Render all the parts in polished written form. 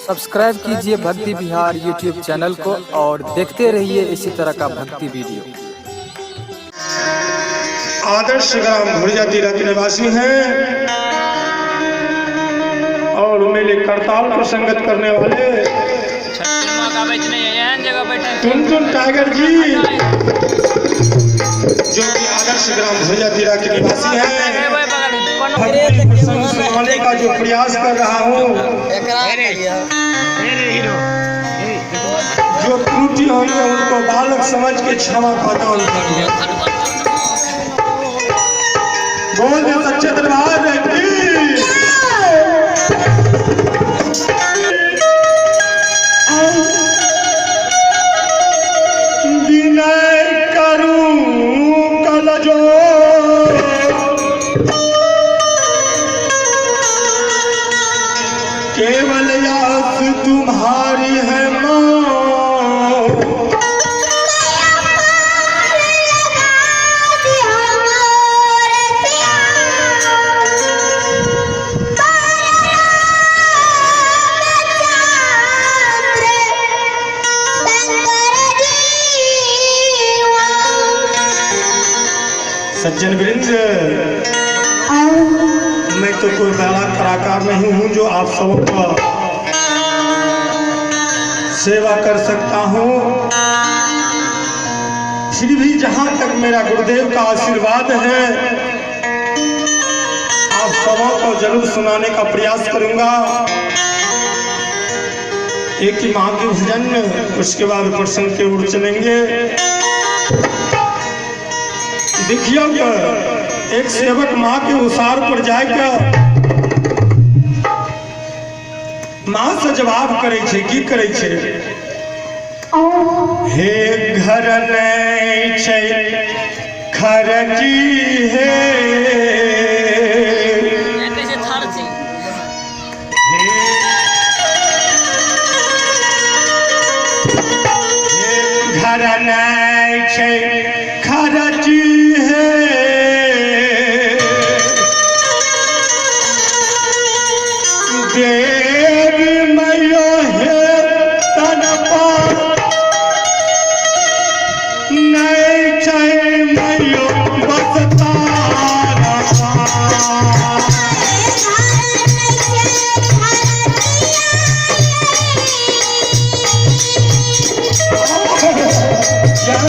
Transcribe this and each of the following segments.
Subscribe कीजिए भक्ति Bihar YouTube channel को और देखते रहिए इसी तरह का भक्ति वीडियो। आदर्श ग्राम धुरजा तीरा के निवासी हैं और मेरे करताल को संगत करने वाले टुनटुन टाइगर जी, जो कि आदर्श ग्राम धुरजा तीरा के निवासी हैं। भक्ति प्रसंग सुनाने का जो प्रयास कर रहा हूँ, जो त्रुटि होंगे उनको बालक समझ के क्षमा का दान करिए। बोल दे सच्चे दरबार की। विनय करूं कल जो केवल आस तुम्हारी है माँ। सज्जन वृंद, मैं तो कोई बड़ा कलाकार नहीं हूँ जो आप सबों का सेवा कर सकता हूँ। फिर भी जहाँ तक मेरा गुरुदेव का आशीर्वाद है, आप सबों को जरूर सुनाने का प्रयास करूँगा। एक ही माँ के भजन, उसके बाद प्रसंग के ओर चलेंगे। देखियो एक सेवक माँ के उसार पर जाकर माँ से जवाब करे छे, की करे छे? हे घर नहीं छे खर्ची हे, घर नहीं छे खर्ची हे, देवी मैया हे तन पर नहीं छे मैयो बस तारा। जय हो।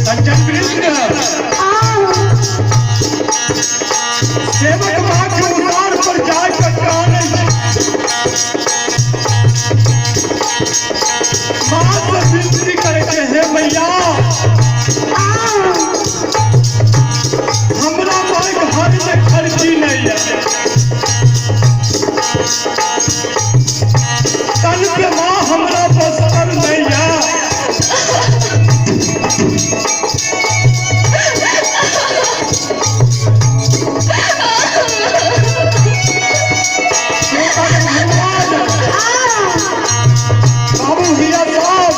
सज्जन वृंद, सेवक माँ के उतार पर जाकर कानै माँ से विनती करे छे, हे मैया हमरा माय घर में खर्ची नहीं है, तन पे माँ हमरा बस्तर नहीं है। बाबू हीरा साहब,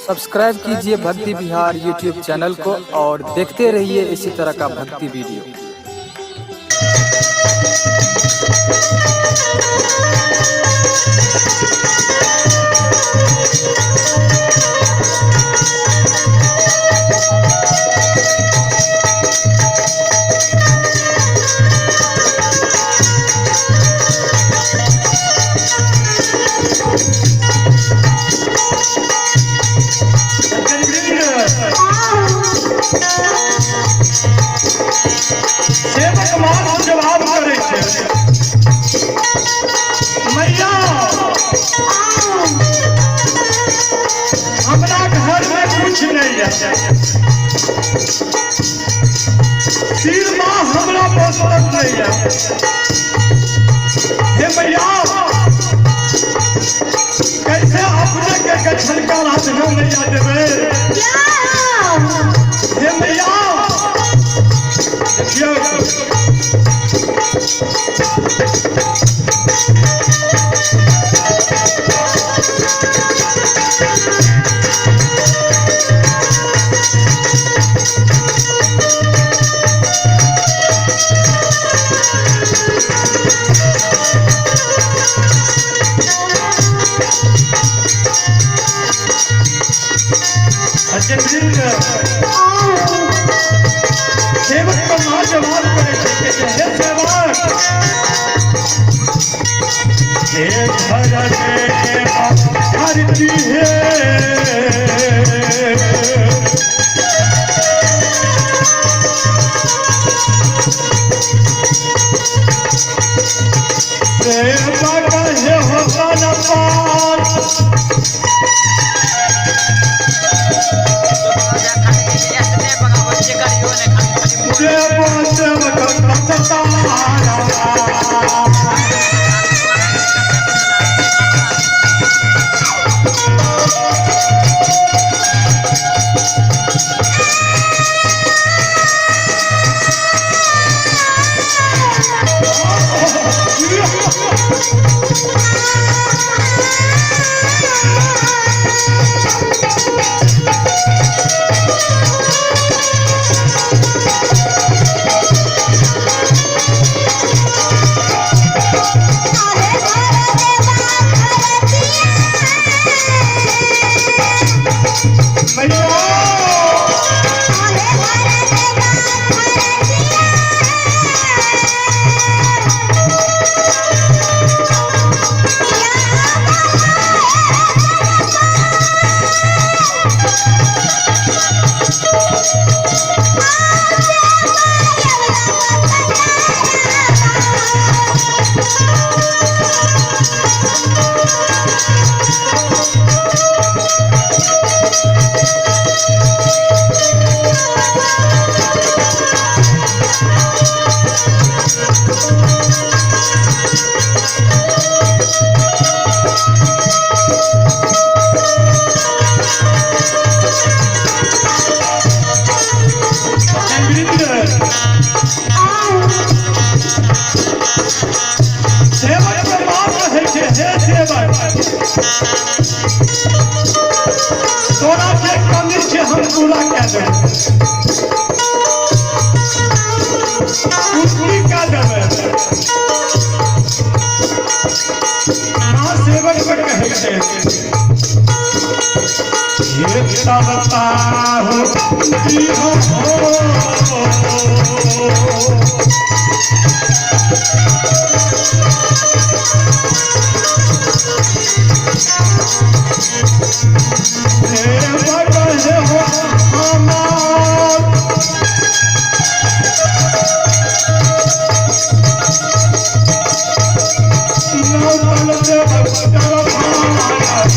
सब्सक्राइब कीजिए भक्ति बिहार यूट्यूब चैनल को और देखते रहिए इसी तरह का भक्ति वीडियो। सेवक माँ जवाब करै छै, मैया, हमरा घर में कुछ नहीं है। सिर माँ हमरा पसंद नहीं है। हे मैया, कैसे अपने के गछलका रात हम मैया देबै? हे मैया, देखियौ। सज्जन, सेवक को माँ जवाब करे छै कि हे सेवक, हे घर के धरती है, सेवक हे होता न पार। देव सेवक सतारा। मैया, सेवक के माँ कहै छै, हे सेवक, तोरा जे कमी छै हम पूरा कए देबौ। कुर्सी का देबै। माँ सेवक पर कहै छै, ये तबता हो जी हो। सेवक हो हमार नौतल सेवक चरभार।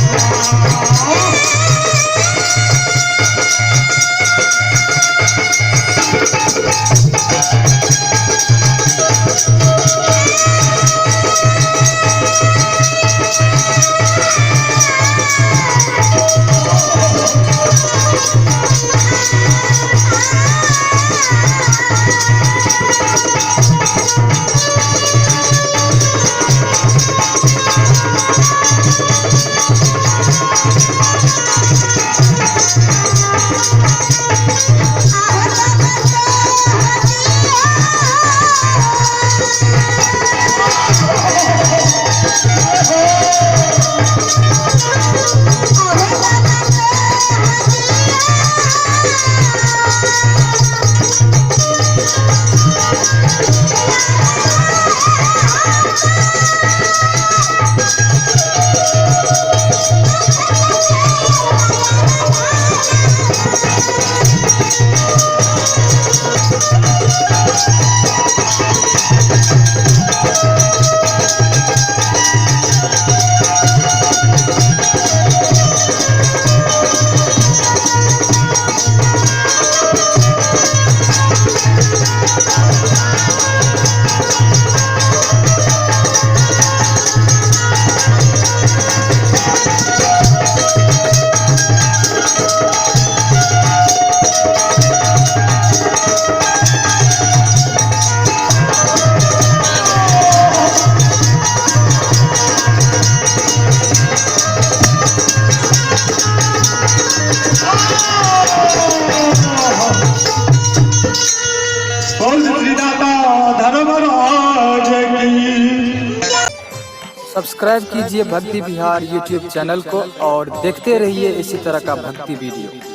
बोल श्री दाता धर्मराज की। सब्सक्राइब कीजिए भक्ति बिहार यूट्यूब चैनल को और देखते रहिए इसी तरह का भक्ति वीडियो।